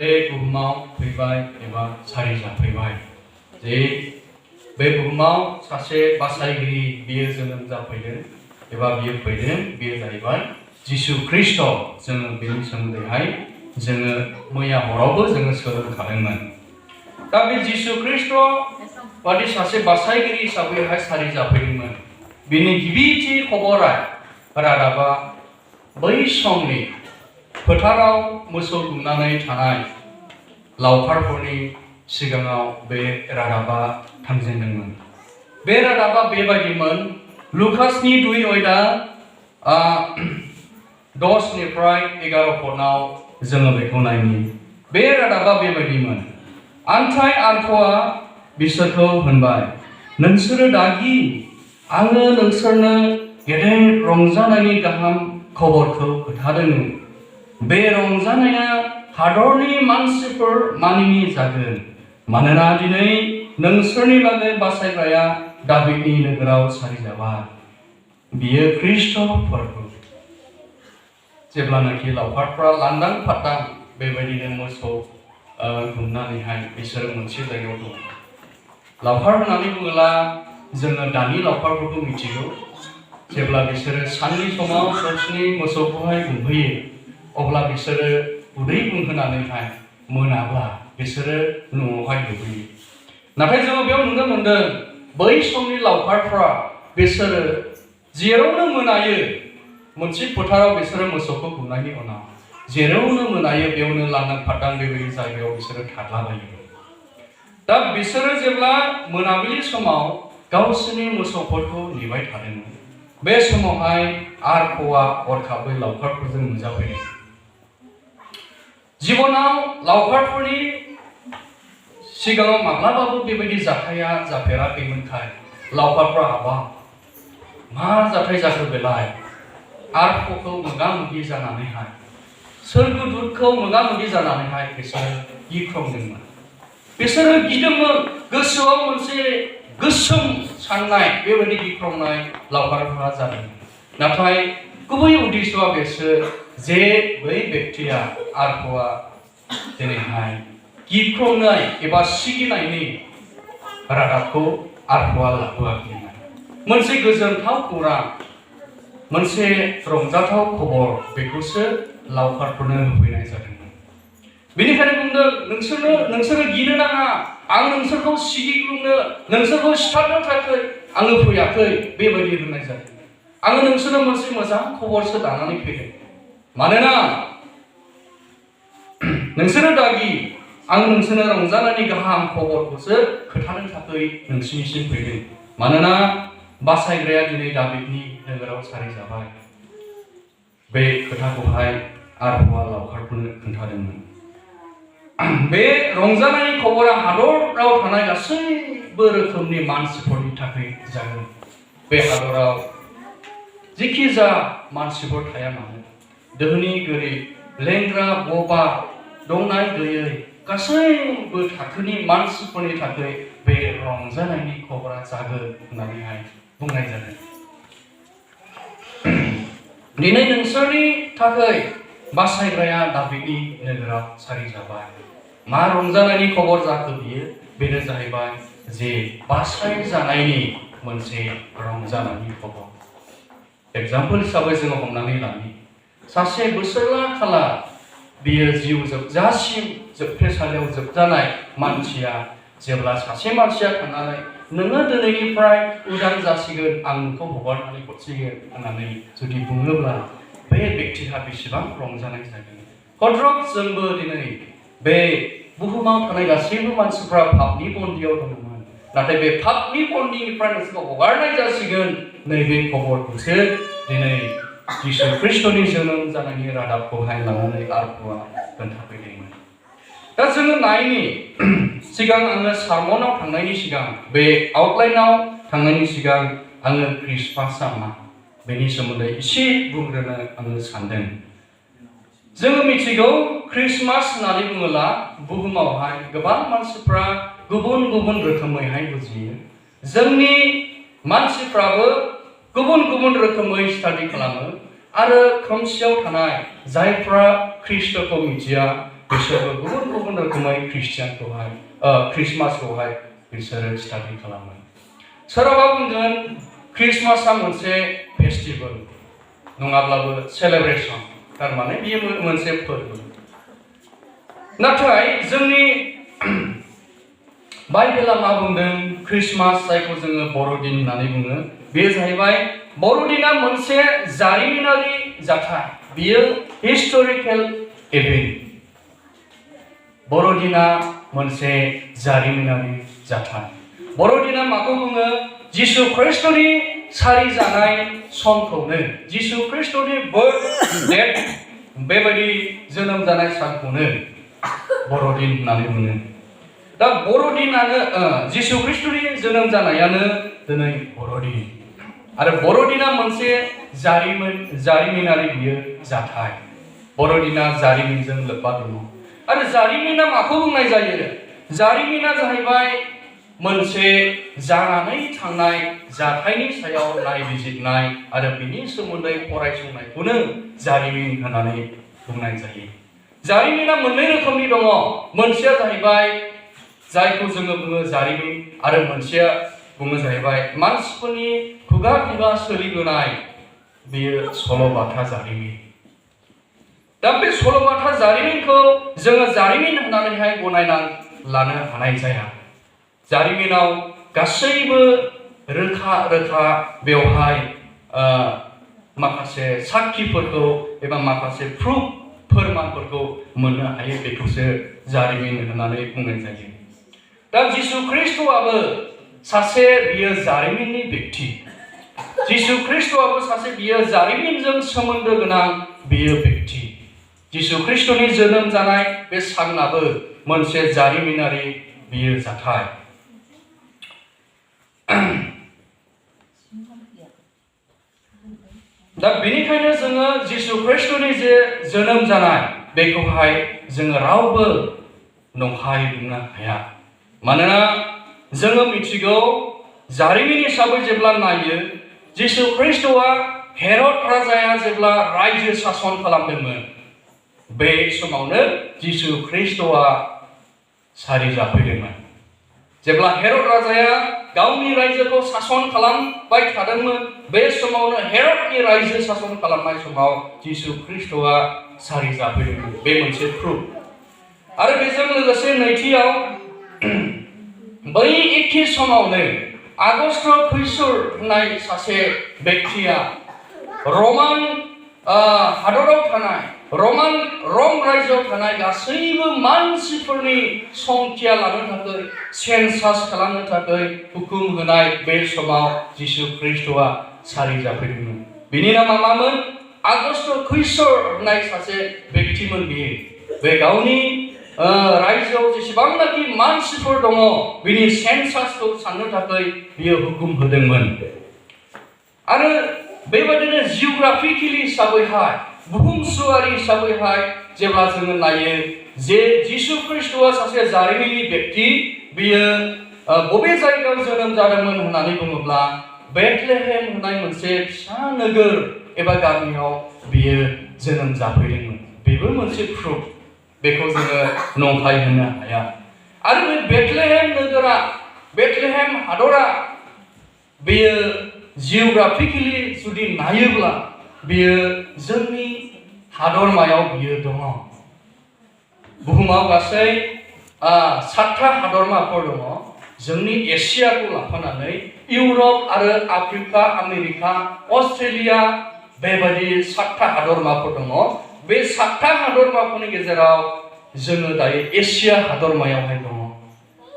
बे बुहुमाव फैबाय एबा सारि जाफैबाय जे बे बुहुमाव सासे बासायगिरि बियो जोनोम जाफैदों एबा बियो फैदों बियो जाहैबाय जिसु ख्रिस्ट जोङो बेनि सोमोन्दैहाय जोङो मैया हरावबो जोङो सोलोंखादोंमोन दा बे जिसु ख्रिस्ट बादि सासे बासायगिरि हिसाबैहाय सारि जाफैदोंमोन बिनि गिबिथि खबरा रादाबा बै समनि फोथाराव मोसौ गुमनानै थानाय लावखारफोरनि सिगाङाव बे रादाबा थांजेनदोंमोन बे रादाबा बेबायदिमोन लुकासनि 2 अयदा 10 निफ्राय 11 पदआव जोङो बेखौ नायनि बे रादाबा बेबायदिमोन आन्थाय आरख'आ बिसोरखौ होनबाय नोंसोरो दागि आङो नोंसोरनो गेदेर रंजानायनि गाहाम खबरखौ खोन्थादों बे रंजानाया हादरनि मानसिफोर मानिनि जागोन मानोना दिनै नोंसोरनि लागै बासायग्राया दाबिदनि नोगोराव सारि जाबाय बियो ख्रिस्ट फोरबो जेब्लानाखि लावखारफ्रा लांदां फादां बेबायदिनो मोसौ गुमनानैहाय बिसोर मोनसे जायगायाव दं लावखार होननानै बुङोब्ला जोङो दानि लावखारफोरखौ मिथिगौ जेब्ला बिसोरो साननि समाव गावसोरनि मोसौखौहाय गुमहैयो अब्ला बिसोरो उदै बुंहोनानैहाय मोनाब्ला बिसोरो न'आवहाय दुगैयो नाथाय जोङो बेयाव नुनो मोनदों बै समनि लावखारफ्रा बिसोरो जेरावनो मोनायो मोनसे फोथाराव बिसोरो मोसौखौ गुमनायनि उनाव जेरावनो मोनायो बेयावनो लांदां फादां बेबायदि जायगायाव बिसोरो थादलाबायो दा बिसोरो जेब्ला मोनाबिलि समाव गावसोरनि मोसौफोरखौ नेबाय थादोंमोन बे समावहाय आरख'आ हरखाबै लावखारफोरजों नुजाफैदों जिबनाव लावखारफोरनि सिगाङाव माब्लाबाबो बेबायदि जाथाया जाफेराखैमोनखाय लावखारफ्रा हाबाब मा जाथाय जाखो बेलाय आरख'खौ मोगा-मोगि जानानैहाय सोरगोदूतखौ मोगा-मोगि जानानैहाय बिसोरो गिख्रंदोंमोन बिसोरो गिदोंमोन गोसोआव मोनसे गोसोम साननाय बेबायदि गिख्रंनाय लावखारफ्रा जादों नाथाय गुबै उद्देश्यआ बेसो जे बै व्यक्तिया आरख'आ दिनैहाय गिख्रंनाय एबा सिगिनायनि रादाबखौ आरख'आ लाबोआखैमोन मोनसे गोजोनथाव खौरां मोनसे रंजाथाव खबर बेखौसो लावखारफोरनो होफैनाय जादोंमोन बेनिखायनो बुंदों नोंसोरो गिनो नाङा आं नोंसोरखौ सिगिग्लुंनो नोंसोरखौ सिथारनो थाखाय आङो फैयाखै बेबायदि होननाय जादों आङो नोंसोरनो मोनसे मोजां खबरसो लानानै फैदों मानोना नोंसोरो दागि आं नोंसोरनो रंजानायनि गाहाम खबरखौसो खोन्थानो थाखाय नोंसिनिसिम फैदों मानोना बासायग्राया दिनै दाबिदनि नोगोराव सारि जाबाय बे खोथाखौहाय आरख'आ लावखारफोरनो खोन्थादोंमोन बे रंजानायनि खबरा हादराव थानाय गासैबो रोखोमनि मानसिफोरनि थाखाय जागोन बे हादराव जेखि जा मानसिफोर थाया मानो धोनि गोरिब लेंग्रा बबा दंनाय गैयै गासैबो थाखोनि मानसिफोरनि थाखाय बे रंजानायनि खबरा जागोन होननानैहाय बुंनाय जादों दिनै नोंसोरनि थाखाय बासायग्राया दाबिदनि नोगोराव सारि जाबाय मा रंजानायनि खबर जाखो बियो बेनो जाहैबाय जे बासाय जानायनि मोनसे रंजानायनि खबर एग्जाम्पल हिसाबै जोङो हमनानै लानि सासे बोसोरला खाला बियो जिउ जोबजासिम जोबथेसालियाव जोबजानाय मानसिया जेब्ला सासे मानसिया थांनानै नोङो दिनैनिफ्राय उदां जासिगोन आं नोंखौ हगारनानै हरसिगोन होननानै जुदि बुङोब्ला बे व्यक्तिहा बेसेबां रंजानाय जागोन हद्रक जोंबो दिनै बे बुहुमाव थानाय गासैबो मानसिफ्रा पापनि बन्दियाव दंमोन नाथाय बे पापनि बन्दिनिफ्राय नोंसोरखौ हगारनाय जासिगोन नैबे खबरखौसो दिनै जिसु ख्रिस्टनि जोनोम जानायनि रादाबखौहाय लानानै आरख'आ खोन्थाफैदोंमोन दा जोङो नायनि सिगां आङो सारमनाव थांनायनि सिगां बे आउटलाइनाव थांनायनि सिगां आङो ख्रिस्टमासआ मा बेनि सोमोन्दै एसे बुंग्रोनो आङो सानदों जोङो मिथिगौ ख्रिस्टमास होननानै बुङोब्ला बुहुमावहाय गोबां मानसिफ्रा गुबुन गुबुन रोखोमैहाय बुजियो जोंनि मानसिफ्राबो गुबुन गुबुन रोखोमै स्टाडि खालामो आरो खोमसियाव थानाय जायफ्रा ख्रिस्टखौ मिथिया बिसोरबो गुबुन गुबुन रोखोमै ख्रिस्टमासखौहाय बिसोरो स्टाडि खालामो। सोरबा बुंगोन ख्रिस्टमासआ मोनसे फेस्टिभेल नङाब्लाबो सेलेब्रेसन, थारमाने बेयो मोनसे फोरबो। नाथाय जोंनि बाइबेला मा बुंदों? ख्रिस्टमास जायखौ जोङो बर'दिन होननानै बुङो, बेयो जाहैबाय बर'दिना मोनसे जारिमिनारि जाथाय, बियो हिस्टरिकेल इभेन्ट। बर'दिना मोनसे जारिमिनारि जाथाय। बर'दिना माखौ बुङो? जिसु ख्रिस्टनि सारि जानाय समखौनो, जिसु ख्रिस्टनि बार्थ डेट, बेबायदि जोनोम जानाय सानखौनो बर'दिन होननानै बुङो। दा बर'दिनानो जिसु ख्रिस्टनि जोनोम जानायानो दिनै बर'दिन। आरो बर'दिना मोनसे जारिमिनारि बियो जाथाय। बर'दिना जारिमिनजों लोब्बा दङ। आरो जारिमिना माखौ बुंनाय जायो? जारिमिना जाहैबाय मोनसे जानानै थांनाय जाथायनि सायाव नायबिजिरनाय आरो बिनि सोमोन्दै फरायसंनायखौनो जारिमिन होननानै बुंनाय जायो। जारिमिना मोननै रोखोमनि दङ। मोनसेया जाहैबाय जायखौ जोङो बुङो जारिमिन, आरो मोनसेया बुङो जाहैबाय मानसिफोरनि खुगा खुगा सोलिबोनाय, बेयो सल'बाथा जारिमिन। दा बे सल'बाथा जारिमिनखौ जोङो जारिमिन होननानैहाय गनायना लानो हानाय जाया। जारिमिनाव गासैबो रोखा रोखा बेवहाय माखासे साखिफोरखौ एबा माखासे प्रुफ फोरमानफोरखौ मोननो हायो, बेखौसो जारिमिन होननानै बुंनाय जायो। दा जिसु ख्रिस्टआबो सासे बियो जारिमिननि व्यक्ति। जिसु ख्रिस्टआबो सासे बियो जारिमिनजों सोमोन्दो गोनां बियो व्यक्ति। जिसु ख्रिस्टनि जोनोम जानाय बे सानाबो मोनसे जारिमिनारि बियो जाथाय। दा बेनिखायनो जोङो जिसु ख्रिस्टनि जे जोनोम जानाय बेखौहाय जोङो रावबो नंखाय बुंनो हाया। मानोना जोङो मिथिगौ, जारिमिन हिसाबै जेब्ला नायो, जिसु ख्रिस्टआ हेरड राजाया जेब्ला रायजो सासन खालामदोंमोन, बे समावनो जिसु ख्रिस्टआ सारि जाफैदोंमोन। जेब्ला हेरड राजाया गावनि रायजोखौ सासन खालामबाय थादोंमोन, बे समावनो हेरडनि रायजो सासन खालामनाय समाव जिसु ख्रिस्टआ सारि जाफैदोंमोन। बे मोनसे प्रुफ। आरो बेजों लोगोसे नैथियाव बै एखे समावनो आगस्ट कैसर होननाय सासे व्यक्तिया रमान हादराव थानाय रम रायजोआव थानाय गासैबो मानसिफोरनि संख्या लानो थाखाय, सेन्सास खालामनो थाखाय हुकुम होनाय बे समाव जिसु ख्रिस्टआ सारि जाफैदोंमोन। बिनि नामा मामोन? आगस्ट कैसर होननाय सासे व्यक्तिमोन बियो। बे गावनि रायजोआव जेसेबांनाखि मानसिफोर दङ, बिनि सेन्सासखौ साननो थाखाय बियो हुकुम होदोंमोन। आरो बेबायदिनो जिउग्राफिकेलि हिसाबैहाय, बुहुमसुवारि हिसाबैहाय जेब्ला जोङो नायो जे जिसु ख्रिस्टआ सासे जारिमिननि व्यक्ति, बियो बबे जायगायाव जोनोम जादोंमोन होननानै बुङोब्ला बेथलेहेम होननाय मोनसे फिसा नोगोर एबा गामियाव बियो जोनोम जाफैदोंमोन। बेबो मोनसे प्रुफ। बेखौ जोङो नंखाय होननो हाया। आरो बे बेथलेहेम नोगोरा, बेथलेहेम हादरा, बेयो जिउग्राफिकेलि जुदि नायोब्ला बियो जोंनि हादरमायाव बियो दङ। बुहुमाव गासै 7था हादरमाफोर दङ। जोंनि एसियाखौ लाफानानै इउरप आरो आफ्रिका, आमेरिका, अस्ट्रेलिया, बेबायदि 7था हादरमाफोर दङ। बे 7था हादरमाफोरनि गेजेराव जोङो दायो एसिया हादरमायावहाय दङ।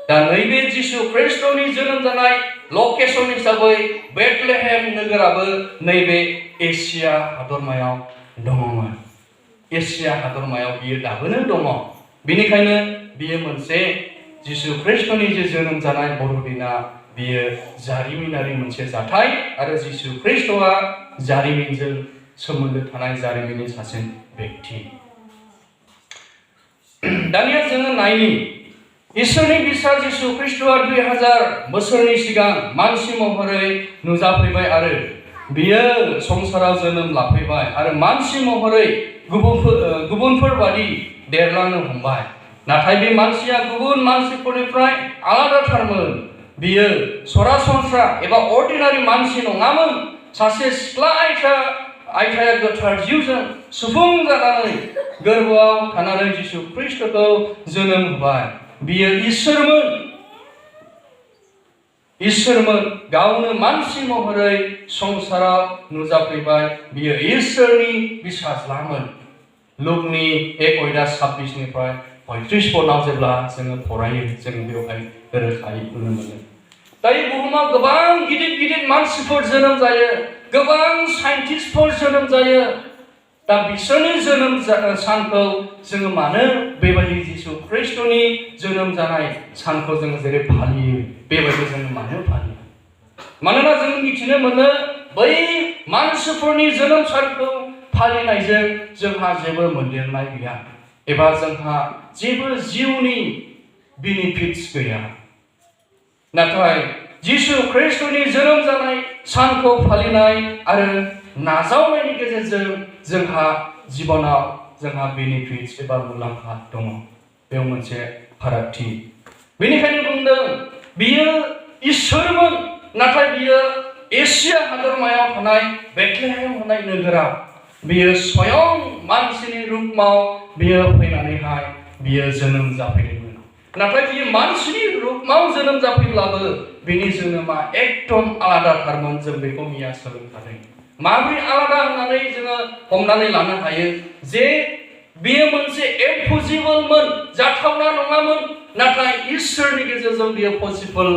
दा नैबे जिसु ख्रिस्टनि जोनोम जानाय लकेसन हिसाबै बेथलेहेम नोगोराबो नैबे एसिया हादरमायाव दङमोन। एसिया हादरमायाव बियो दाबोनो दङ। बेनिखायनो बियो मोनसे जिसु ख्रिस्टनि जे जोनोम जानाय बर'दिना, बियो जारिमिनारि मोनसे जाथाय। आरो जिसु ख्रिस्टआ जारिमिनजों सोमोन्दो थानाय जारिमिननि सासे व्यक्ति। दानिया जोङो नायनि, इसोरनि बिसा जिसु ख्रिस्टआ 2000 बोसोरनि सिगां मानसि महरै नुजाफैबाय आरो बियो संसाराव जोनोम लाफैबाय आरो मानसि महरै गुबुनफोर बादि देरलांनो हमबाय। नाथाय बे मानसिया गुबुन मानसिफोरनिफ्राय आलादाथारमोन। बियो सरासनस्रा एबा अर्डिनारि मानसि नङामोन। सासे सिख्ला आयथाया गोथार जिउजों सुफुं जानानै गोरबोआव थानानै जिसु ख्रीष्टखौ जोनोम होबाय। बियो इसोरमोन गावनो मानसि महरै संसाराव नुजाफैबाय। बियो इसोरनि फिसाज्लामोन। लुकनि 1:26 35 पदआव जेब्ला जोङो फरायो जों बेवहाय रोखायै नुनो मोनो। दायो बुहुमाव गोबां गिदिर मानसिफोर जोनोम जायो, गोबां साइन्टिस्टफोर जोनोम जायो। दा बिसोरनि जोनोम सानखौ जोङो मानो बेबायदि जिसु ख्रीष्टनि जोनोम जानाय सानखौ जोङो जेरै फालियो बेबायदि जोङो मानो फालियो? मानोना जों मिथिनो मोनो बै मानसिफोरनि जोनोम सानखौ फालिनायजों जोंहा जेबो मोनदेरनाय गैया एबा जोंहा जेबो जिउनि बेनिफिट्स गैया। नाथाय जिसु ख्रीष्टनि जोनोम जानाय सानखौ फालिनाय आरो नाजावनायनि गेजेरजों जोंहा जिबनाव जोंहा बेनिफिट्स एबा मुलाम्फा दङ। बेयाव मोनसे फारागथि। बेनिखायनो बुंदों बियो इसोरमोन, नाथाय बियो एसिया हादरमायाव थानाय बेथलेहेम होननाय नोगोराव बियो स्वयं मानसिनि रुपमाव बियो फैनानैहाय बियो जोनोम जाफैदोंमोन। नाथाय बियो मानसिनि रुपमाव जोनोम जाफैब्लाबो बिनि जोनोमा एकदम आलादाथारमोन। जों बेखौ मिया सोलोंखादों। माबोरै आलादा होननानै जोङो हमनानै लानो हायो जे बियो मोनसे इम्पसिबलमोन, जाथावना नङामोन, नाथाय इसोरनि गेजेरजों बियो पसिबल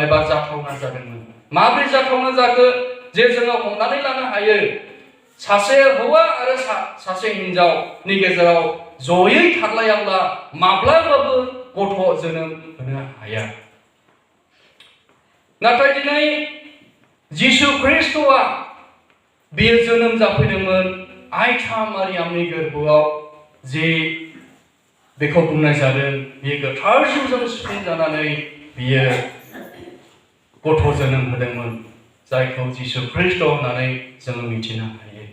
एबा जाथावना जादोंमोन। माबोरै जाथावना जाखो? जे जोङो हमनानै लानो हायो सासे हौवा आरो सासे हिनजावनि गेजेराव जयै थालायाब्ला माब्लाबाबो गथ' जोनोम होनो हाया। नाथाय दिनै जिसु ख्रीष्टआ बियो जोनोम जाफैदोंमोन आयथा मारियामनि गोरबोआव। जे बेखौ बुंनाय जादों बियो गोथार जिउजों सुफुं जानानै बियो गथ' जोनोम होदोंमोन, जायखौ जिसु ख्रीष्ट होननानै जोङो मिथिनो हायो।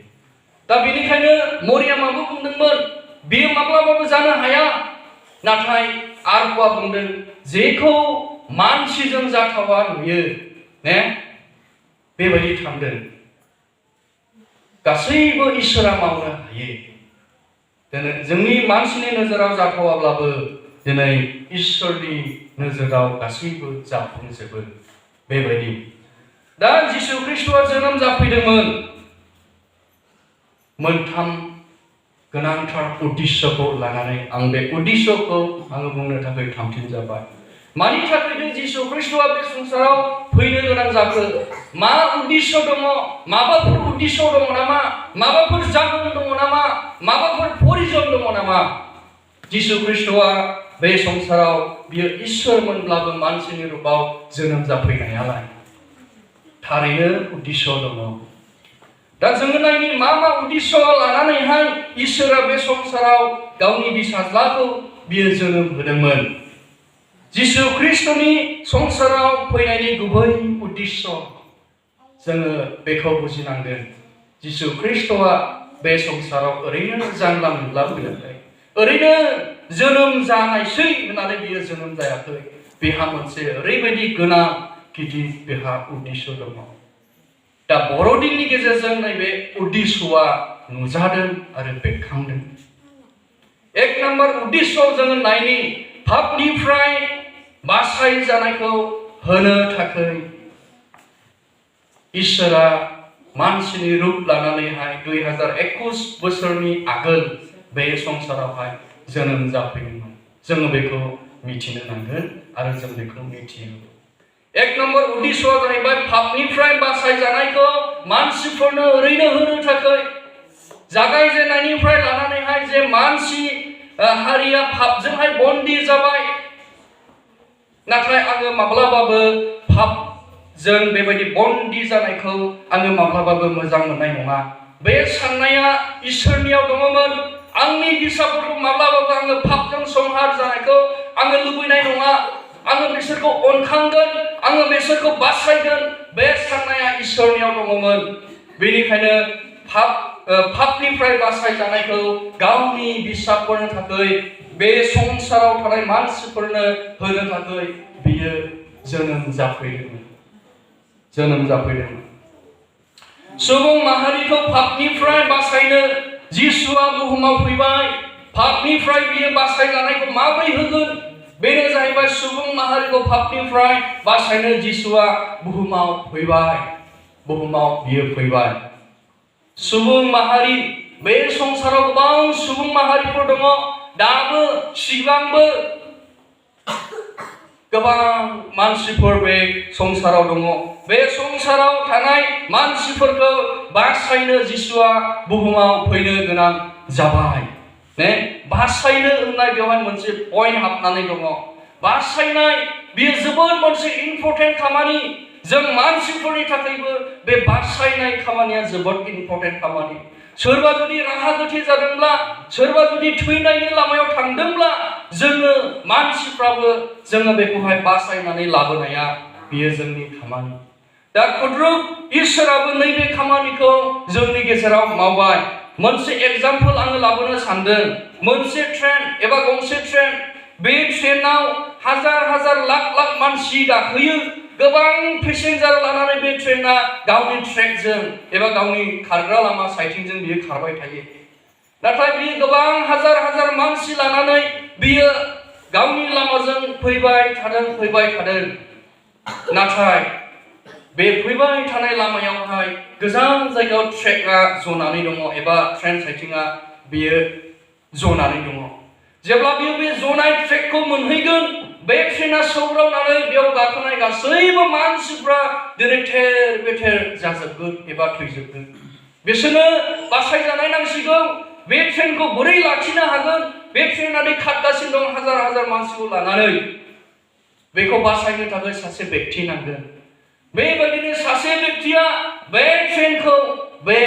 दा बेनिखायनो मरियामाबो बुंदोंमोन बियो माब्लाबाबो जानो हाया। नाथाय आरबआ बुंदों जेखौ मानसिजों जाथावा नुयो ने बेबायदि थांदों। गासैबो इसोरा मावनो हायो। जोंनि मानसिनि नोजोराव जाथावाब्लाबो दिनै इसोरनि नोजोराव गासैबो जाफुंजोबो बेबायदि। दा जिसु ख्रीष्टआ जोनोम जाफैदोंमोन मोनथाम गोनांथार उद्देश्यखौ लानानै। आं बे उद्देश्यखौ आङो बुंनो थाखाय थामथिम जाबाय। मानि थाखाय जिसु ख्रीष्टआ बे संसाराव फैनो गोनां जाखो? मा उद्देश्य दङ? माबाफोर उद्देश्य दङ नामा? माबाफोर जाहोन दङ नामा? माबाफोर परिजन दङ नामा? जिसु ख्रीष्टआ बे संसाराव बियो इसोरमोनब्लाबो मानसिनि रूपाव जोनोम जाफैनायालाय थारैनो उद्देश्य दङ। दा जोङो नायनि मा उद्देश्य लानानैहाय इसोरा बे संसाराव गावनि फिसाज्लाखौ बियो जोनोम होदोंमोन। जिसु ख्रीष्टनि संसाराव फैनायनि गुबै उद्देश्य जोङो बेखौ बुजिनांगोन। जिसु ख्रीष्टआ बे संसाराव ओरैनो जानला मोनला फैयाखै, ओरैनो जोनोम जानायसै होननानै बियो जोनोम जायाखै। बेहा मोनसे ओरैबायदि गोनां गिदिर बेहा उद्देश्य दङ। दा बर'दिननि गेजेरजों नैबे उद्देश्यआ नुजादों आरो बेरखांदों। एक नम्बर उद्देश्यआव जोङो नायनि पापनिफ्राय बासाय जानायखौ होनो थाखाय इसोरा मानसिनि रूप लानानैहाय 2021 बोसोरनि आगोल बे संसारावहाय जोनोम जाफैदोंमोन। जोङो बेखौ मिथिनो नांगोन आरो जों बेखौ मिथियो। एक नम्बर उद्देश्यआ जाहैबाय पापनिफ्राय बासाय जानायखौ मानसिफोरनो ओरैनो होनो थाखाय। जागायजेननायनिफ्राय लानानैहाय जे मानसि हारिया पापजोंहाय बन्दी जाबाय, नाथाय आङो माब्लाबाबो पापजों बेबायदि बन्दी जानायखौ आङो माब्लाबाबो मोजां मोननाय नङा। बे साननाया इसोरनियाव दङमोन। आंनि फिसाफोरखौ माब्लाबाबो आङो पापजों संहार जानायखौ आङो लुबैनाय नङा। आङो बिसोरखौ अनखांगोन, आङो बिसोरखौ बासायगोन। बे साननाया इसोरनियाव दङमोन। बेनिखायनो पाप पापनिफ्राय बासायजानायखौ गावनि बिसाफोरनो थाखाय बे संसाराव थानाय मानसिफोरनो होनो थाखाय बियो जोनोम जाफैदोंमोन। सुबुं माहारिखौ पापनिफ्राय बासायनो जिसुआ बुहुमाव फैबाय। पापनिफ्राय बियो बासायजानायखौ माबोरै होगोन? बेनो जाहैबाय सुबुं माहारिखौ पापनिफ्राय बासायनो जिसुआ बुहुमाव फैबाय। सुबुं माहारि, बे संसाराव गोबां सुबुं माहारिफोर दङ, दाबो सिगांबो गोबां मानसिफोर बे संसाराव दङ। बे संसाराव थानाय मानसिफोरखौ बासायनो जिसुआ बुहुमाव फैनो गोनां जाबाय। बासायनो होननाय बेवहाय मोनसे पइन्ट हाबनानै दङ। बासायनाय बेयो जोबोद मोनसे इम्परटेन्ट खामानि। जों मानसिफोरनि थाखायबो बे बासायनाय खामानिया जोबोद इम्परटेन्ट खामानि। सोरबा जुदि राहा गोथे जादोंब्ला, सोरबा जुदि थैनायनि लामायाव थांदोंब्ला, जोङो मानसिफ्राबो जोङो बेखौहाय बासायनानै लाबोनाया बेयो जोंनि खामानि। दा खुद्रुक इसोराबो नैबे खामानिखौ जोंनि गेजेराव मावबाय। मोनसे एग्जाम्पल आङो लाबोनो सानदों। मोनसे ट्रेन एबा गंसे ट्रेन, बे ट्रेनाव हाजार लाख मानसि गाखोयो। गोबां पेसेन्जार लानानै बे ट्रेना गावनि ट्रेकजों एबा गावनि खारग्रा लामा साइथिंजों बियो खारबाय थायो। नाथाय बियो गोबां हाजार मानसि लानानै बियो गावनि लामाजों फैबाय थादों। नाथाय बे फैबाय थानाय लामायावहाय गोजान जायगायाव ट्रेकआ जनानै दङ एबा ट्रेन साइथिंआ बियो जनानै दङ। जेब्ला बियो बे जनाय ट्रेकखौ मोनहैगोन, बे ट्रेना सौग्रावनानै बेयाव गाखोनाय गासैबो मानसिफ्रा दिनै थेर बेथेर जाजोबगोन एबा थैजोबगोन। बिसोरनो बासायजानाय नांसिगौ। बे ट्रेनखौ बोरै लाखिनो हागोन? बे ट्रेना खारगासिनो दं हाजार मानसिखौ लानानै। बेखौ बासायनो थाखाय सासे व्यक्ति नांगोन। बेबायदिनो सासे व्यक्तिया बे ट्रेनखौ बे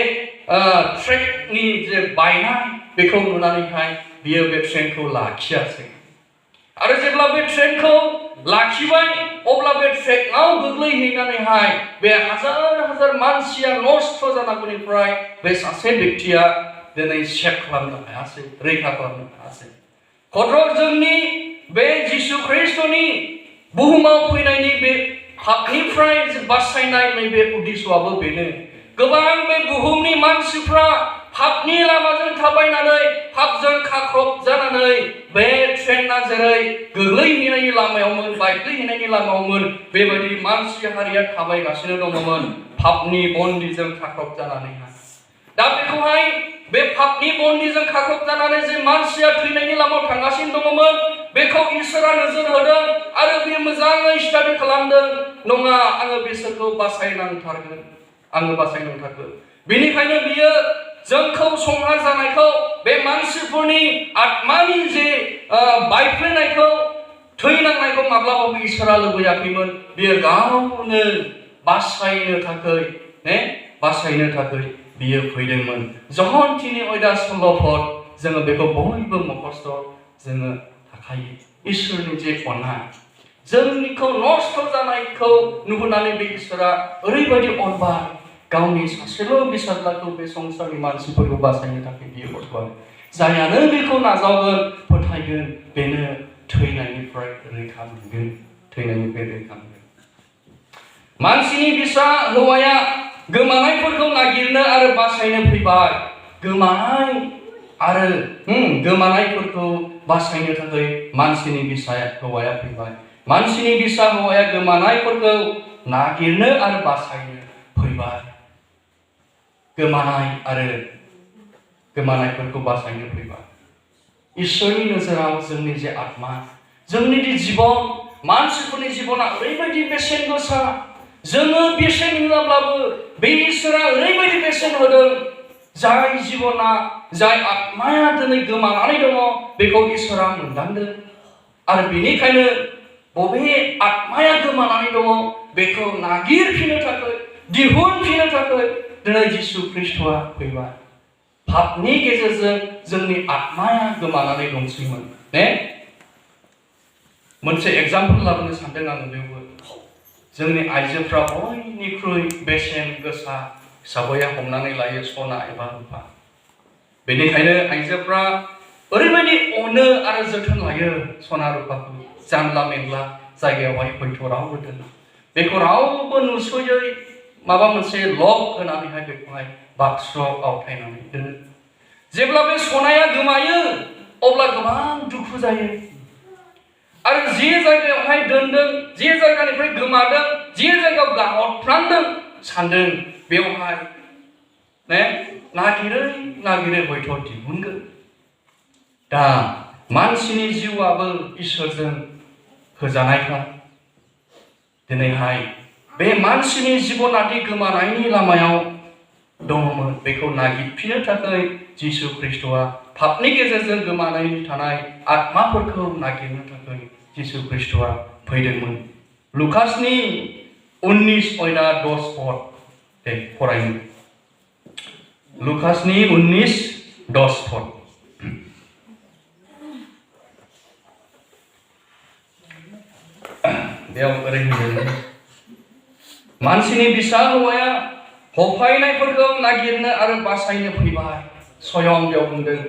ट्रेकनि जे बायनाय बेखौ नुनानैहाय बियो बे ट्रेनखौ लाखियासै। आरो जेब्ला बे ट्रेनखौ लाखिबाय, अब्ला बे ट्रेकआव गोग्लैहैनानैहाय बे हाजार मानसिया नस्थ' जानांगौनिफ्राय बे सासे व्यक्तिया दिनै सेभ खालामनो हायासै, रैखा खालामनो हायासै। खद्र' जोंनि बे जिसु ख्रिस्ट'नि बुहुमाव फैनायनि बे पापनिफ्राय बासायनाय नैबे उद्देश्यआबो बेनो। गोबां बे बुहुमनि मानसिफ्रा पापनि लामाजों थाबायनानै, पापजों खाख्रब जानानै बे ट्रेना जेरै गोग्लैहैनायनि लामायावमोन, बायग्लिहैनायनि लामायावमोन, बेबायदि मानसि हारिया थाबायगासिनो दङमोन पापनि बन्दिजों खाख्रब जानानैहाय। दा बेखौहाय बे पापनि बन्दिजों खाख्रब जानानै जे मानसिया थैनायनि लामायाव थांगासिनो दङमोन, बेखौ इसोरा नोजोर होदों आरो बियो मोजाङै स्टाडि खालामदों। नङा, आङो बिसोरखौ बासायनांथारगोन। बेनिखायनो बियो जोंखौ संहार जानायखौ, बे मानसिफोरनि आत्मानि जे बायफ्लेनायखौ, थैनांनायखौ माब्लाबाबो इसोरा लुबैयाखैमोन। बियो गावनो बासायनो थाखाय बियो फैदोंमोन। जहन 3:16 जोङो बेखौ बयबो मुखस्थ' जोङो थाखायो। इसोरनि जे अननाय, जोंनिखौ नस्थ' जानायखौ नुहुरनानै बे इसोरा ओरैबायदि अनबाय, गावनि सासेल' फिसाज्लाखौ बे संसारनि मानसिफोरखौ बासायनो थाखाय बियो हरबाय। जायानो बेखौ नाजावगोन, फोथायगोन, बेनो थैनायनिफ्राय रैखा मोनगोन। मानसिनि फिसा हौवाया गोमानायफोरखौ नागिरनो आरो बासायनो फैबाय। गोमानायफोरखौ बासायनो थाखाय मानसिनि फिसा हौवाया फैबाय। मानसिनि फिसा हौवाया गोमानायफोरखौ नागिरनो आरो बासायनो फैबाय। गोमानायफोरखौ बासायनो फैबाय। इसोरनि नोजोराव जोंनि जे आत्मा, जोंनि जे जिबन, मानसिफोरनि जिबना ओरैबायदि बेसेन गोसा। जोङो बेसेन होआब्लाबो बे इसोरा ओरैबायदि बेसेन होदों। जाय जिबना, जाय आत्माया दिनै गोमानानै दङ, बेखौ इसोरा मोनदांदों। आरो बेनिखायनो बबे आत्माया गोमानानै दङ बेखौ नागिरफिननो थाखाय, दिहुनफिननो थाखाय दिनै जिसु ख्रिस्ट'आ फैबाय। पापनि गेजेरजों जोंनि आत्माया गोमानानै दंसैमोन। मोनसे एग्जाम्पल लाबोनो सानदों आङो। बेवबो जोंनि आइजोफ्रा बयनिख्रुइ बेसेन गोसा साबाया हमनानै लायो सना एबा रुपा। बेनिखायनो आइजोफ्रा ओरैबायदि अनो आरो जोथोन लायो सना रुपाखौ जानला मेनला जायगायावहाय हयथ' रावबो दोना। बेखौ रावबो नुस'यै माबा मोनसे लक होनानैहाय बेखौहाय बाक्सुआव आवथायनानै दोनो। जेब्ला बे सनाया गोमायो अब्ला गोबां दुखु जायो। आरो जे जायगायावहाय दोनदों, जे जायगानिफ्राय गोमादों, जे जायगायाव गाहरफ्लांदों सानदों बेवहाय नागिरै हयथ' दिहुनगोन। दा मानसिनि जिउआबो इसोरजों होजानायखा। दिनैहाय बे मानसिनि जिबनादि गोमानायनि लामायाव दङमोन बेखौ नागिरफिननो थाखाय जिसु ख्रिस्ट'आ पापनि गेजेरजों गोमानानै थानाय आत्माफोरखौ नागिरनो थाखाय जिसु ख्रिस्ट'आ फैदोंमोन। लुकासनि 19:10 दे फरायनो। लुकासनि 19:10 बेयाव ओरै होनदों, मानसिनि फिसा हौवाया हफायनायफोरखौ नागिरनो आरो बासायनो फैबाय। स्वयं बेयाव बुंदों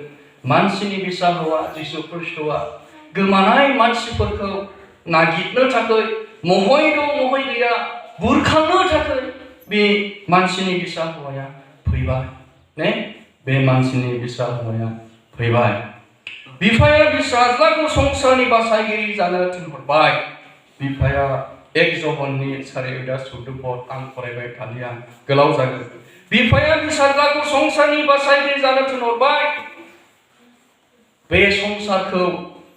मानसिनि फिसा हौवा जिसु ख्रिस्ट'आ गोमानाय मानसिफोरखौ नागिरनो थाखाय महै दं महै गैया बुरखांनो थाखाय बे मानसिनि फिसा हौवाया फैबाय। बे मानसिनि फिसा हौवाया फैबाय। बिफाया फिसाज्लाखौ संसारनि बासायगिरि जानो थिनहरबाय। बिफाया 1 जहननि 4:14 आं फरायबाय थालिया गोलाव जागोन। बिफाया फिसाज्लाखौ संसारनि बासायगिरि जानो थिनहरबाय। बे संसारखौ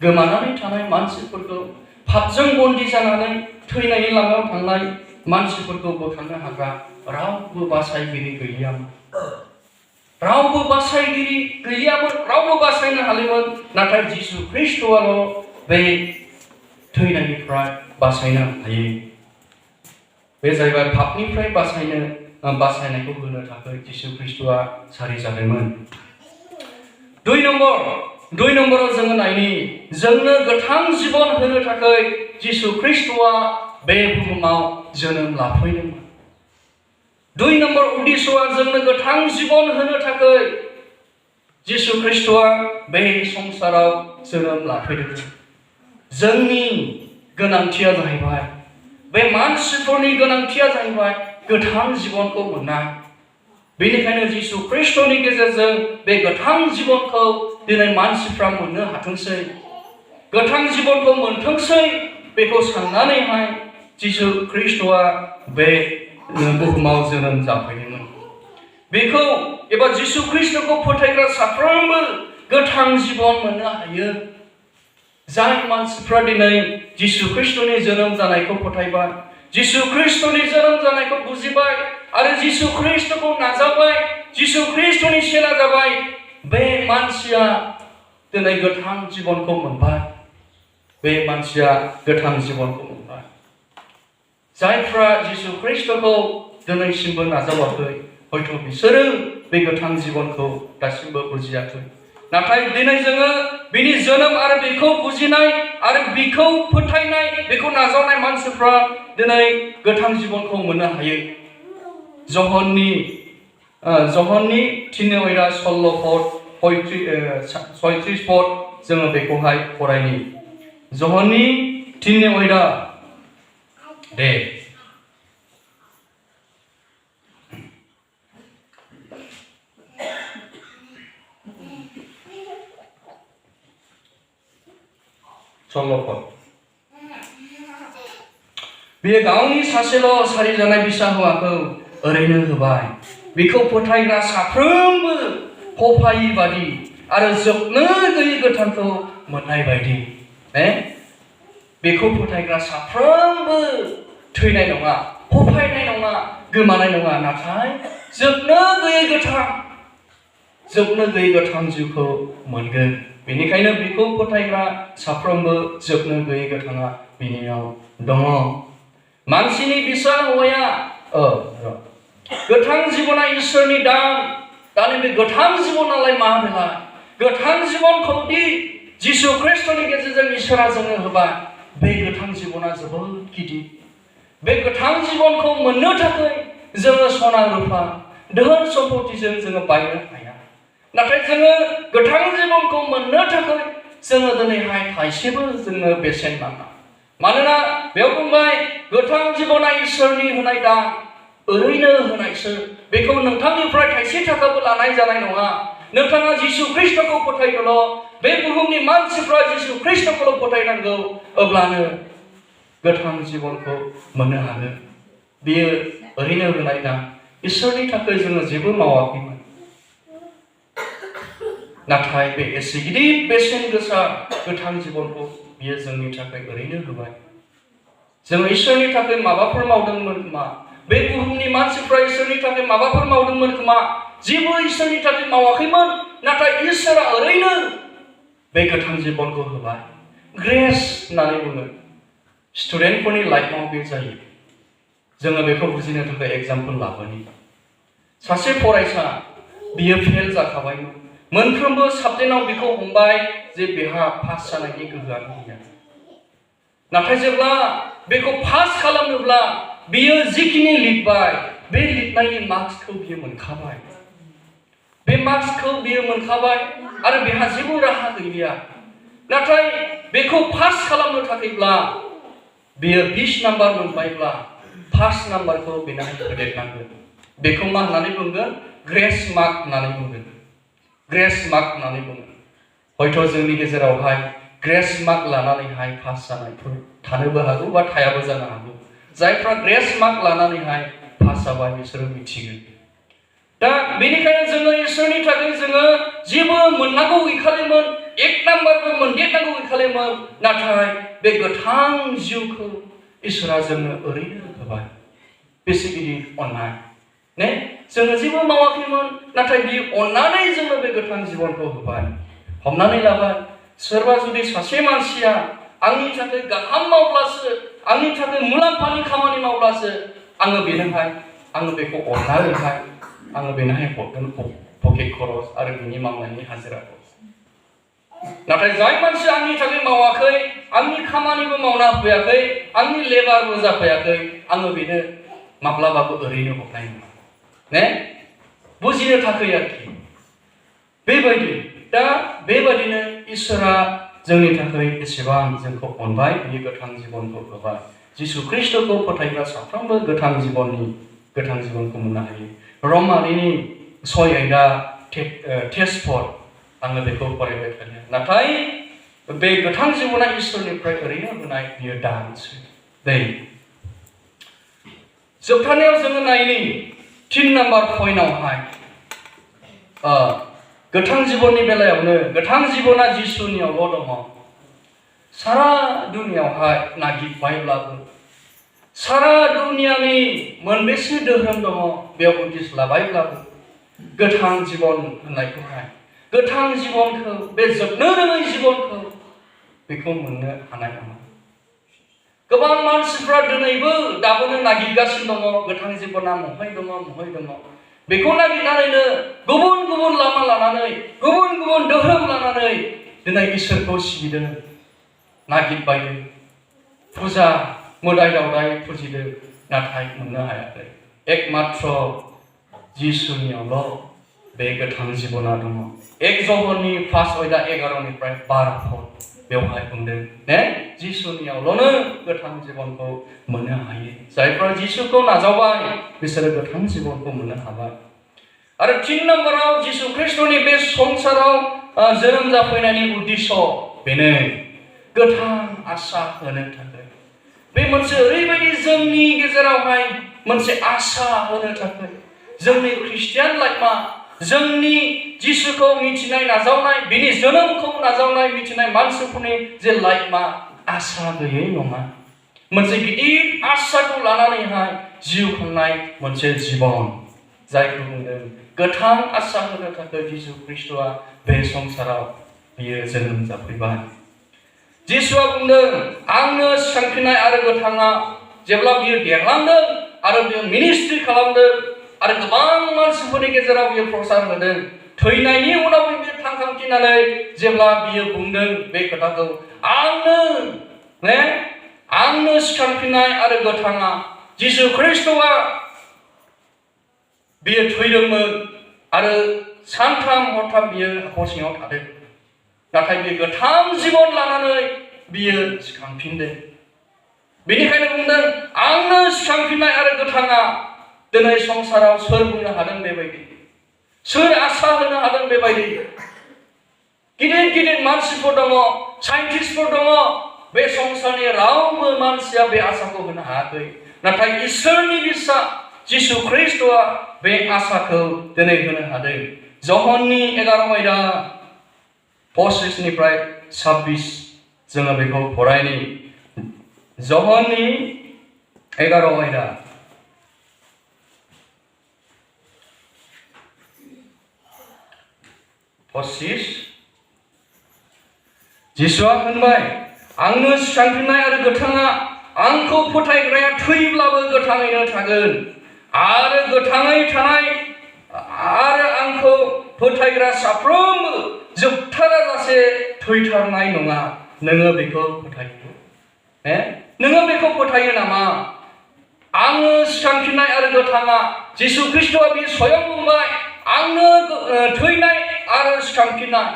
गोमानानै थानाय मानसिफोरखौ पापजों बन्दि जानानै थैनायनि लामायाव थांनाय मानसिफोरखौ बोखांनो हाग्रा रावबो बासायगिरि गैयामोन। रावबो बासायगिरि गैयामोन, रावबो बासायनो हालिमोन। नाथाय जिसु ख्रिस्ट'आल' बे थैनायनिफ्राय बासायनो हायो। बे जाहैबाय पापनिफ्राय बासायनायखौ होनो थाखाय जिसु ख्रिस्ट'आ सारि जादोंमोन। 2 नम्बराव जोङो नायनि जोंनो गोथां जिबन होनो थाखाय जिसु ख्रिस्ट'आ बे बुहुमाव जोनोम लाफैदोंमोन। 2 नम्बर उद्देश्यआ जोंनो गोथां जिबन होनो थाखाय जिसु ख्रिस्ट'आ बे संसाराव जोनोम लाफैदोंमोन। जोंनि गोनांथिया जाहैबाय, बे मानसिफोरनि गोनांथिया जाहैबाय गोथां जिबनखौ मोननाय। बेनिखायनो जिसु ख्रिस्ट'नि गेजेरजों बे गोथां जिबनखौ दिनै मानसिफ्रा मोननो हाथोंसै, गोथां जिबनखौ मोनथोंसै बेखौ साननानैहाय जिसु ख्रिस्ट'आ बे बुहुमाव जोनोम जाफैदोंमोन। बेखौ एबा जिसु ख्रिस्ट'खौ फोथायग्रा साफ्रोमबो गोथां जिबन मोननो हायो। जाय मानसिफ्रा दिनै जिसु ख्रिस्ट'नि जोनोम जानायखौ फोथायबाय, जिसु ख्रिस्ट'नि जोनोम जानायखौ बुजिबाय आरो जिसु ख्रिस्ट'खौ नाजावबाय, जिसु ख्रिस्ट'नि सेना जाबाय, बे मानसिया दिनै गोथां जिबनखौ मोनबाय। बे मानसिया गोथां जिबनखौ मोनबाय। जायफ्रा जिसु ख्रिस्ट'खौ दिनैसिमबो नाजावाखै हयथ' बिसोरो बे गोथां जिबनखौ दासिमबो बुजियाखै। नाथाय दिनै जोङो बिनि जोनोम आरो बेखौ बुजिनाय आरो बेखौ फोथायनाय, बेखौ नाजावनाय मानसिफ्रा दिनै गोथां जिबनखौ मोननो हायो। जहननि 3:16 जोङो बेखौहाय फरायनि। जहननि 3 दे बेयो गावनि सासेल' सारि जानाय फिसा हौवाखौ ओरैनो होबाय। बेखौ फोथायग्रा साफ्रोमबो हफायि बादि आरो जोबनो गैयै गोथांखौ मोननाय बायदि। बेखौ फोथायग्रा साफ्रोमबो थैनाय नङा, हफायनाय नङा, गोमानाय नङा, नाथाय जोबनो गैयै गोथां जिउखौ मोनगोन। बेनिखायनो बेखौ फोथायग्रा साफ्रोमबो जोबनो गैयै गोथाङा बिनियाव दङ। मानसिनि फिसा हौवाया गोथां जिबना इसोरनि दान। दा नैबे गोथां जिबनालाय मा बेलाय? गोथां जिबनखौदि जिसु ख्रिस्ट'नि गेजेरजों इसोरा जोंनो होबाय। बे गोथां जिबना जोबोद गिदिर। बे गोथां जिबनखौ मोननो थाखाय जोङो सना रुफा, दोहोन सम्पतिजों जोङो बायनो हाया नाथाय जोङो गोथां जिबनखौ मोननो थाखाय जोङो दिनैहाय थाइसेबो जोङो बेसेन नाङा मानोना बेयाव बुंबाय गोथां जिबना इसोरनि होनाय दान ओरैनो होनायसो बेखौ नोंथांनिफ्राय थाइसे थाखाबो लानाय जानाय नङा नोंथाङा जिसु ख्रिस्टखौ फोथायदोल' बे बुहुमनि मानसिफ्रा जिसु ख्रिस्टखौल' फोथायनांगौ अब्लानो गोथां जिबनखौ मोननो हागोन बेयो ओरैनो होनाय दान इसोरनि थाखाय जोङो जेबो मावाखैमोन नाथाय बे एसे गिदिर बेसेन गोसा गोथां जिबनखौ बियो जोंनि थाखाय ओरैनो होबाय जोङो इसोरनि थाखाय माबाफोर मावदोंमोन खोमा बे बुहुमनि मानसिफ्रा इसोरनि थाखाय माबाफोर मावदोंमोन खोमा जेबो इसोरनि थाखाय मावाखैमोन नाथाय इसोरा ओरैनो बे गोथां जिबनखौ होबाय ग्रेस होननानै बुङो स्टुडेन्टफोरनि लाइफआव बे जायो जोङो बेखौ बुजिनो थाखाय एग्जाम्पल लाबोनि सासे फरायसा बियो फेल जाखाबायमोन मोनफ्रोमबो साबजेक्टआव बेखौ हमबाय जे बेहा पास जानायनि गोहोआनो गैया नाथाय जेब्ला बेखौ पास खालामनोब्ला बियो जिखिनि लिरबाय बे लिरनायनि मार्क्सखौ बियो मोनखाबाय बे मार्क्सखौ बियो मोनखाबाय आरो बेहा जेबो राहा गैलिया नाथाय बेखौ पास खालामनो थाखायब्ला बियो 20 नाम्बार मोनबायब्ला फार्स्ट नाम्बारखौ बेनाहाय होदेरनांगोन बेखौ मा होननानै बुंगोन ग्रेस मार्क होननानै बुंगोन ग्रेस मार्क होननानै बुङो हयथ' जोंनि गेजेरावहाय ग्रेस मार्क लानानैहाय पास जानायफोर थानोबो हागौ बा थायाबो जानो हागौ जायफ्रा ग्रेस मार्क लानानैहाय पास जाबाय बिसोरो मिथिगोन दा बेनिखायनो जोङो इसोरनि थाखाय जोङो जेबो मोननांगौ गैखालिमोन 1 नाम्बारबो मोनदेरनांगौ गैखालिमोन नाथाय बे गोथां जिउखौ इसोरा जोंनो ओरैनो होबाय बेसे गिदिर अननाय ने जोङो जेबो मावाखैमोन नाथाय बियो अननानै जोंनो बे गोथां जिबनखौ होबाय हमनानै लाबाय सोरबा जुदि सासे मानसिया आंनि थाखाय गाहाम मावब्लासो आंनि थाखाय मुलाम्फानि खामानि मावब्लासो आङो बेनोहाय आङो बेखौ अननानैहाय आङो बेनोहाय हरगोन पकेट खरस आरो बिनि मावनायनि हाजिरा खरस नाथाय जाय मानसिया आंनि थाखाय मावाखै आंनि खामानिबो मावना होफैयाखै आंनि लेबारबो जाफैयाखै आङो बेनो माब्लाबाबो ओरैनो हरनाय नङा ने बुजिनो थाखाय आरोखि बेबायदि दा बेबायदिनो इसोरा जोंनि थाखाय एसेबां जोंखौ अनबाय बियो गोथां जिबनखौ होबाय जिसु ख्रिस्टखौ फोथायग्रा साफ्रोमबो गोथां जिबनखौ मोननो हायो रमारिनि 6 आयदा टेस्टफोर आङो बेखौ फरायबाय थायो नाथाय बे गोथां जिबना इसोरनिफ्राय ओरैनो होनाय बियो दानसो दै जोबथारनायाव जोङो नायनि 3 नाम्बार पइन्टआवहाय गोथां जिबननि बेलायावनो गोथां जिबना जिसुनियावल' दङ सारा दुनियावहाय नागिरबायब्लाबो सारा दुनियानि मोनबेसे धोरोम दङ बेयाव उदिसलाबायब्लाबो गोथां जिबन होननायखौहाय गोथां जिबनखौ बे जोबनो रोङै जिबनखौ बेखौ मोननो हानाय नङा गोबां मानसिफ्रा दिनैबो दाबोनो नागिरगासिनो दङ गोथां जिबना महाय दङ बेखौ नागिरनानैनो गुबुन गुबुन लामा लानानै गुबुन गुबुन धोरोम लानानै दिनै इसोरखौ सिबिदों नागिरबायदों फुजा मोदाय दावदाय फुजिदों नाथाय मोननो हायाखै एकमात्र जिसुनियावल' बे गोथां जिबना दङ 1 जहननि 5 आयदा 11निफ्राय 12 पद बेवहाय बुंदों ने जिसुनियावल'नो गोथां जिबनखौ मोननो हायो जायफ्रा जिसुखौ नाजावबाय बिसोरो गोथां जिबनखौ मोननो हाबाय आरो 3 नाम्बाराव जिसु ख्रिस्टनि बे संसाराव जोनोम जाफैनायनि उद्देश्य बेनो गोथां आशा होनो थाखाय बे मोनसे ओरैबायदि जोंनि गेजेरावहाय मोनसे आशा होनो थाखाय जोंनि ख्रिस्टियान लाइफआ जोंनि जिसुखौ मिथिनाय नाजावनाय बिनि जोनोमखौ नाजावनाय मिथिनाय मानसिफोरनि जे लाइफआ आशा गैयै नङा मोनसे गिदिर आशाखौ लानानैहाय जिउ खुंनाय मोनसे जिबन जायखौ बुंदों गोथां आशा होनो थाखाय जिसु ख्रिस्टआ बे संसाराव बियो जोनोम जाफैबाय जिसुआ बुंदों आंनो सिखांफिननाय आरो गोथाङा जेब्ला बियो देरलांदों आरो बियो मिनिस्ट्रि खालामदों आरो गोबां मानसिफोरनि गेजेराव बियो प्रसार होदों थैनायनि उनाव बियो थांखांफिननानै जेब्ला बियो बुंदों बे खोथाखौ आंनो सिखांफिननाय आरो गोथाङा जिसु ख्रिस्टआ बियो थैदोंमोन आरो सानथाम हरथाम बियो हाखर सिङाव थादों नाथाय बे गोथां जिबन लानानै बियो सिखांफिनदों बेनिखायनो बुंदों आंनो सिखांफिननाय आरो गोथाङा दिनै संसाराव सोर बुंनो हादों बेबायदि सोर आसा होनो हादों बेबायदि गिदिर गिदिर मानसिफोर दङ साइन्टिस्टफोर दङ बे संसारनि रावबो मानसिया बे आसाखौ होनो हायाखै नाथाय इसोरनि बिसा जिसु ख्रिस्टआ बे आसाखौ दिनै होनो हादों जहननि 11 आयदा 25निफ्राय 26 जोङो बेखौ फरायनि जहननि 11 आयदा 25 जिसुआ होनबाय आंनो सिखांफिननाय आरो गोथाङा आंखौ फोथायग्राया थैब्लाबो गोथाङैनो थागोन आरो गोथाङै थानाय आरो आंखौ फोथायग्रा साफ्रोमबो जोबथाराजासे थैथारनाय नङा नोङो बेखौ फोथायो नोङो बेखौ फोथायो नामा आंनो सिखांफिननाय आरो गोथाङा जिसु ख्रिस्टआ बे स्वयं बुंबाय आंनो थैनाय आरो सिखांफिननाय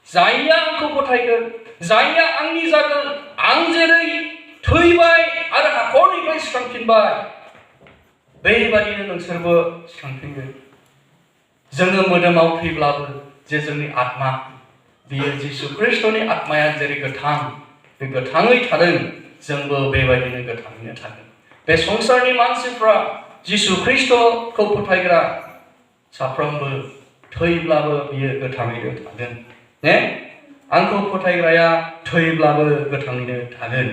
जायया आंखौ फोथायगोन जायया आंनि जागोन आं जेरै थैबाय आरो हाखरनिफ्राय सिखांफिनबाय बेबादिनो नोंसोरबो सिखांफिनगोन जोङो मोदोमाव थैब्लाबो जे जोंनि आत्मा बियो जिसु ख्रिस्टनि आत्माया जेरै गोथां बे गोथाङै थादों जोंबो बेबायदिनो गोथाङैनो थागोन बे संसारनि मानसिफ्रा जिसु ख्रिस्टखौ फोथायग्रा साफ्रोमबो थैब्लाबो बियो गोथाङैनो थागोन आंखौ फोथायग्राया थैब्लाबो गोथाङैनो थागोन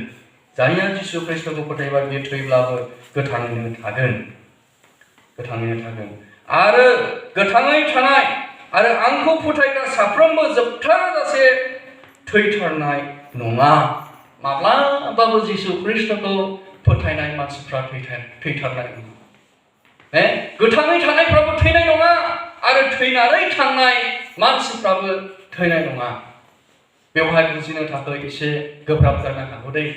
जायहा जिसु ख्रिस्टखौ फोथायबाय बियो थैब्लाबो गोथाङैनो थागोन आरो गोथाङै थानाय आरो आंखौ फोथायग्रा साफ्रोमबो जोबथाराजासे थैथारनाय नङा माब्लाबाबो जिसु ख्रिस्टखौ फोथायनाय मानसिफ्रा थैथारनाय नङा गोथाङै थानायफ्राबो थैनाय नङा आरो थैनानै थांनाय मानसिफ्राबो थैनाय नङा बेवहाय बुजिनो थाखाय एसे गोब्राब जानो हागौ दै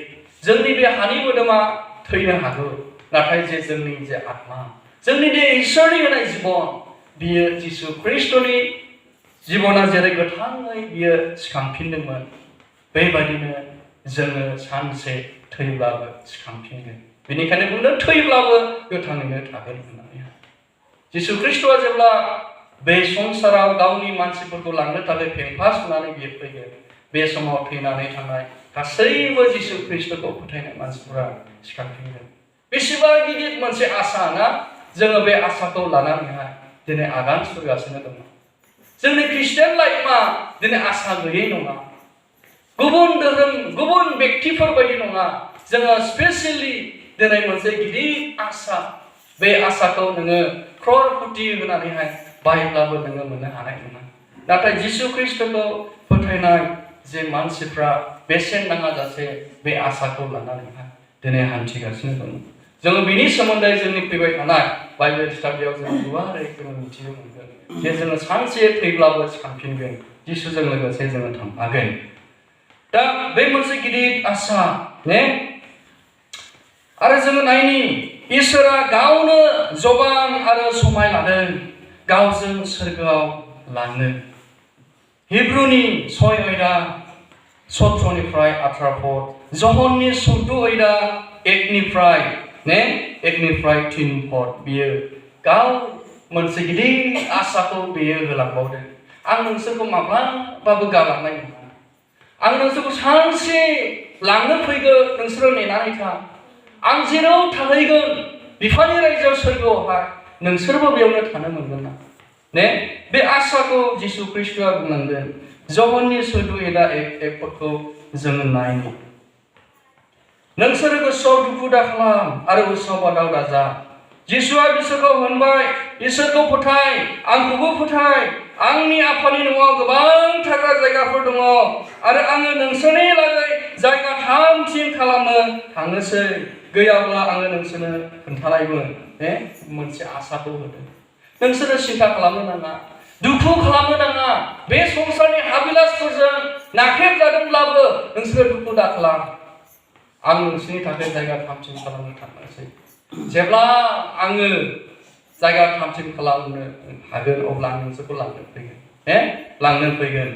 जोंनि बे हानि मोदोमा थैनो हागौ नाथाय जे जोंनि जे आत्मा जोंनि बे इसोरनि होनाय जिबन बियो जिसु ख्रिस्टनि जिबना जेरै गोथाङै बियो सिखांफिनदोंमोन बेबायदिनो जोङो सानसे थैब्लाबो सिखांफिनगोन बेनिखायनो बुंदों थैब्लाबो गोथाङैनो थागोन होननानै जिसु ख्रिस्टआ जेब्ला बे संसाराव गावनि मानसिफोरखौ लांनो थाखाय फेंफा सुनानै बियो फैगोन बे समाव थैनानै थांनाय गासैबो जिसु ख्रिस्टखौ फोथायनाय मानसिफोरा सिखांफिनगोन बेसेबा गिदिर मोनसे आसा ना जोङो बे आसाखौ लानानैहाय दिनै आगान सुरगासिनो दङ जोंनि ख्रिस्टियान लाइफआ दिनै आसा गैयै नङा गुबुन धोरोम गुबुन व्यक्तिफोर बायदि नङा जोङो स्पेसियेलि दिनै मोनसे गिदिर आसा बे आसाखौ नोङो क्ररपति होनानैहाय बायब्लाबो नोङो मोननो हानाय नङा नाथाय जिसु ख्रिस्टखौ फोथायनाय जे मानसिफ्रा बेसेन नाङाजासे बे आसाखौ लानानैहाय दिनै हान्थिगासिनो दङ जोङो बिनि सोमोन्दै जोंनि फैबाय थानाय बाइबेल स्टाडियाव जों गुवारै जोङो मिथिनो मोनगोन जे जोङो सानसे थैब्लाबो सिखांफिनगोन जिसुजों लोगोसे जोङो थांफागोन दा बे मोनसे गिदिर आसा आरो जोङो नायनि इसोरा गावनो जबान आरो समाय लादों गावजों सोरगोआव लांनो हिब्रुनि 6 आयदा 17निफ्राय 18 जहननि 14 आयदा 1निफ्राय 3 बियो गाव मोनसे गिदिर आसाखौ बियो होलांबावदों आं नोंसोरखौ माब्लाबाबो गालांनाय नङा आं नोंसोरखौ सानसे लांनो फैगोन नोंसोरो नेनानै था आं जेराव थाहैगोन बिफानि रायजोआव सोरगोआवहाय नोंसोरबो बेयावनो थानो मोनगोन ना बे आसाखौ जिसु ख्रिस्टआ बुंलांदों जहननि 14 आयदा 1 जोङो नायनो नोंसोरो गोसोआव दुखु दाखालाम आरो गोसोआव बादाव दाजा जिसुआ बिसोरखौ होनबाय इसोरखौ फोथाय आंखौबो फोथाय आंनि आफानि न'आव गोबां थाग्रा जायगाफोर दङ आरो आङो नोंसोरनि लागै जायगा थाम-थिम खालामनो थांनोसै गैयाब्ला आङो नोंसोरनो खोन्थानायमोन मोनसे आसाखौ होदों नोंसोरो सिन्था खालामनो नाङा दुखु खालामनो नाङा बे संसारनि हाबिलासफोरजों नाख्रेबजादोंब्लाबो नोंसोरो दुखु दाखालाम आं नोंसोरनि थाखाय जायगा थाम-थिम खालामनो थांनोसै जेब्ला आङो जायगा थामथिम खालामनो हागोन अब्ला आं नोंसोरखौ लांनो फैगोन लांनो फैगोन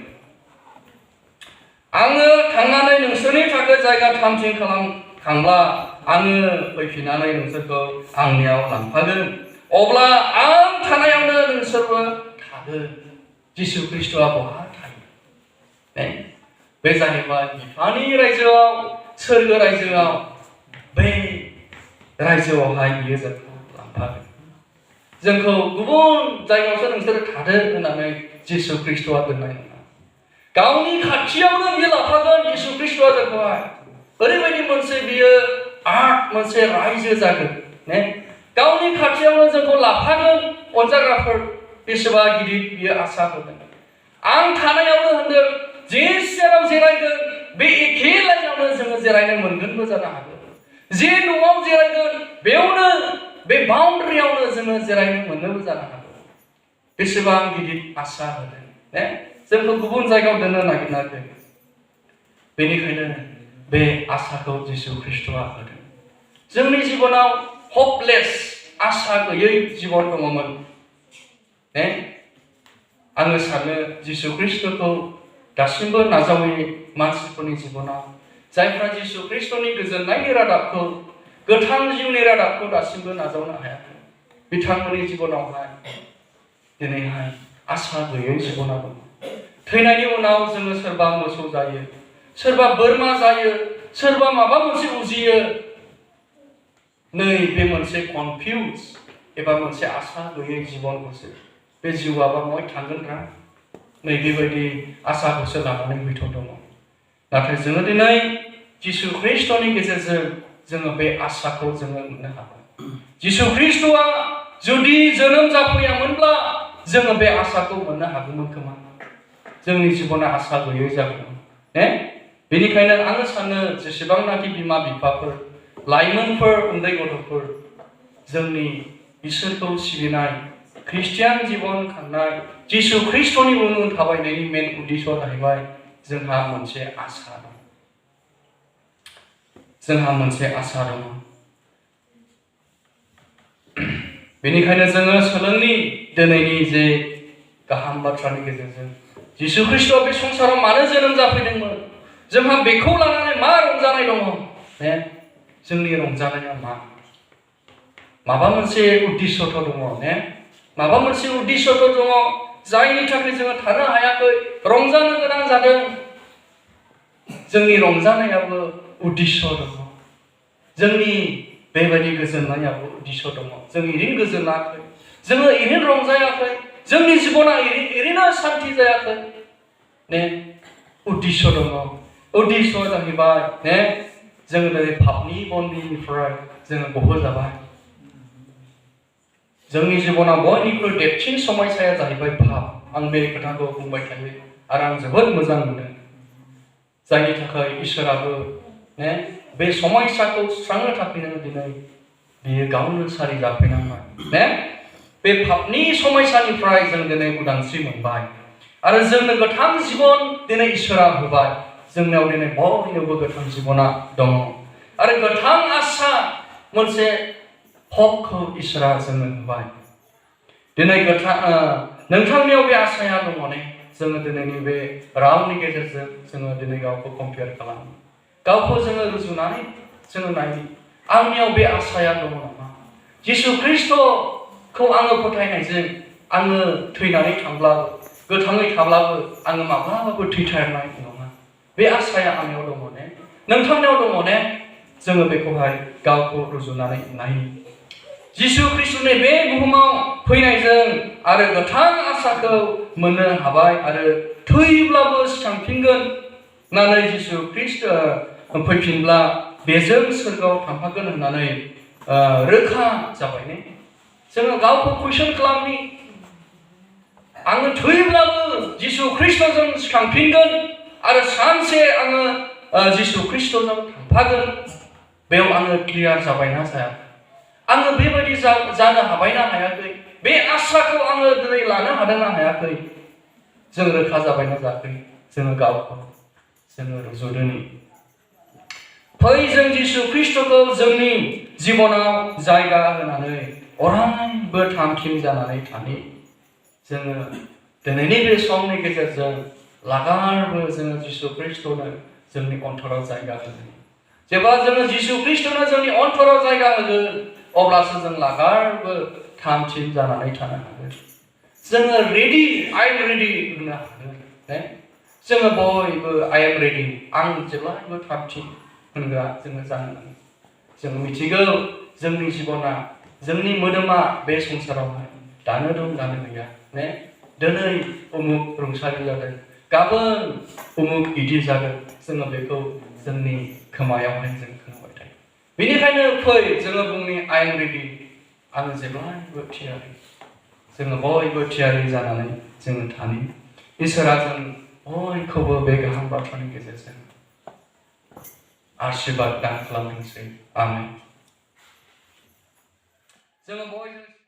आङो थांनानै नोंसोरनि थाखाय जायगा थामथिम खालामखांब्ला आङो फैफिननानै नोंसोरखौ आंनियाव लांफागोन अब्ला आं थानायावनो नोंसोरबो थागोन जिसु ख्रिस्ट'आ बहा थायो बे जाहैबाय बिफानि रायजोआव सोरगो रायजोआव बे रायजोआवहाय बियो जोंखौ लांफागोन जोंखौ गुबुन जायगायावसो नोंसोर थादो होननानै जिसु ख्रिस्ट'आ दोननाय नङा गावनि खाथियावनो बियो लांफागोन जिसु ख्रिस्ट'आ जोंखौहाय ओरैबायदि मोनसे बियो मोनसे रायजो जागोन गावनि खाथियावनो जोंखौ लांफागोन अनजाग्राफोर बेसेबा गिदिर बियो आसा होदों आं थानायावनो होनदों जे सियाराव जिरायगोन बे एखे लाइनावनो जोङो जिरायनो मोनगोनबो जानो हागौ जे न'आव जिरायगोन बेयावनो बे बाउन्ड्रियावनो जोङो जिरायनो मोननोबो जानो हागौ बेसेबां गिदिर आसा होदों जोंखौ गुबुन जायगायाव दोननो नागिराखै बेनिखायनो बे आसाखौ जिसु ख्रिस्ट'आ होदों जोंनि जिबनाव हपलेस आसा गैयै जिबन दङमोन आङो सानो जिसु ख्रिस्ट'खौ दासिमबो नाजावै मानसिफोरनि जिबनाव जायफ्रा जिसु ख्रिस्ट'नि गोजोननायनि रादाबखौ गोथां जिउनि रादाबखौ दासिमबो नाजावनो हायाखै बिथांमोननि जिबनावहाय दिनैहाय आसा गैयै जिबना दङ थैनायनि उनाव जोङो सोरबा मोसौ जायो सोरबा बोरमा जायो सोरबा माबा मोनसे उजियो नै बे मोनसे कनफिउज एबा मोनसे आसा गैयै जिबनखौसो बे जिउआबा बहाय थांगोनब्रा नै बेबायदि आसाखौसो लानानै हयथ' दङ नाथाय जोङो दिनै जिसु ख्रिस्ट'नि गेजेरजों जोङो बे आसाखौ जोङो मोननो हागोन जिसु ख्रिस्ट'आ जुदि जोनोम जाफैयामोनब्ला जोङो बे आसाखौ मोननो हागौमोन खोमा जोंनि जिबना आसा गैयै जागौमोन बेनिखायनो आङो सानो जेसेबांनाखि बिमा बिफाफोर लाइमोनफोर उन्दै गथ'फोर जोंनि इसोरखौ सिबिनाय ख्रिस्टियान जिबन खांनाय जिसु ख्रिस्ट'नि उन उन थाबायनायनि मेन उद्देश्यआ जाहैबाय जोंहा मोनसे आसा दं बेनिखायनो जोङो सोलोंनि दिनैनि जे गाहाम बाथ्रानि गेजेरजों जिसु ख्रिस्ट'आ बे संसाराव मानो जोनोम जाफैदोंमोन जोंहा बेखौ लानानै मा रंजानाय दङ जोंनि रंजानाया माबा मोनसे उद्देश्यथ' दङ माबा मोनसे उद्देश्यथ' दङ जायनि थाखाय जोङो थानो हायाखै रंजानो गोनां जादों जोंनि रंजानायाबो उद्देश्य दङ जोंनि बेबायदि गोजोननायाबो उद्देश्य दङ जों ओरैनो गोजोनाखै जोङो ओरैनो रंजायाखै जोंनि जिबना ओरैनो सान्थि जायाखै उद्देश्य दङ उद्देश्यआ जाहैबाय जोङो दिनै पापनि बन्दिनिफ्राय जोङो बहनजाबाय जोंनि जिबनाव बयनिख्रुइ देरसिन समस्याया जाहैबाय पाप आं बे खोथाखौ बुंबाय थायो आरो आं जोबोद मोजां मोनो जायनि थाखाय इसोराबो बे समस्याखौ सुस्रांनो थाखायनो दिनै बियो गावनो सारि जाफैनांबाय बे पापनि समस्यानिफ्राय जों दिनै उदांस्रि मोनबाय आरो जोंनो गोथां जिबन दिनै इसोरा होबाय जोंनाव दिनै बयनियावबो गोथां जिबना दङ आरो गोथां आसा मोनसे हकखौ इसोरा जोंनो होबाय दिनै नोंथांनियाव बे आसाया दङ जोङो दिनैनि बे रावनि गेजेरजों जोङो दिनै गावखौ कम्पेयार खालामो गावखौ जोङो रुजुनानै जोङो नायो आंनियाव बे आसाया दङ नामा जिसु ख्रिस्ट'खौ आङो फोथायनायजों आङो थैनानै थांब्लाबो गोथाङै थाब्लाबो आङो माब्लाबाबो थैथारनाय नङा बे आसाया आंनियाव दङ नोंथांनियाव दङ जोङो बेखौहाय गावखौ रुजुनानै नायो जिसु ख्रिस्ट'नि बे बुहुमाव फैनायजों आरो गोथां आसाखौ मोननो हाबाय आरो थैब्लाबो सिखांफिनगोन होननानै जिसु ख्रिस्ट फैफिनब्ला बेजों सोरगोआव थांफागोन होननानै रोखा जाबाय जोङो गावखौ कुइसन खालामनि आङो थैब्लाबो जिसु ख्रिस्ट'जों सिखांफिनगोन आरो सानसे आङो जिसु ख्रिस्ट'जों थांफागोन बेयाव आङो क्लियार जाबायना जायाखै आङो बेबायदि जानो हाबायना हायाखै बे आसाखौ आङो दिनै लानो हादोंना हायाखै जों रोखा जाबायना जायाखै जोङो गावखौ जोङो रुजुदोनि फै जों जिसु ख्रिस्ट'खौ जोंनि जिबनाव जायगा होनानै अरायबो थामथिम जानानै थानि जोङो दिनैनि बे समनि गेजेरजों लागारबो जोङो जिसु ख्रिस्टनो जोंनि अन्तराव जायगा होगोन जेब्ला जोङो जिसु ख्रिस्टनो जोंनि अन्तराव जायगा होगोन अब्लासो जों लागारबो थामथिम जानानै थानो हागोन जोङो रेडि आइ एम रेडि होननो हागोन जोङो बयबो आइ एम रेडि आं जेब्लायबो थामथिम होनग्रा जोङो जानो नांगोन जों मिथिगौ जोंनि जिबना जोंनि मोदोमा बे संसारावहाय दानो दं दानो गैया दिनै उमुक रुंसारि जागोन गाबोन उमुक गिदिर जागोन जोङो बेखौ जोंनि खोमायावहाय जों खोनाबाय थायो बेनिखायनो फै जोङो बुंनि आइ एम रेडि आं जेब्लायबो थियारि जोङो बयबो थियारि जानानै जोङो थानि इसोरा जों बयखौबो बे गाहाम बाथ्रानि गेजेरजों आशीर्बाद दान खालामथोंसै आमेन जोङो बयजों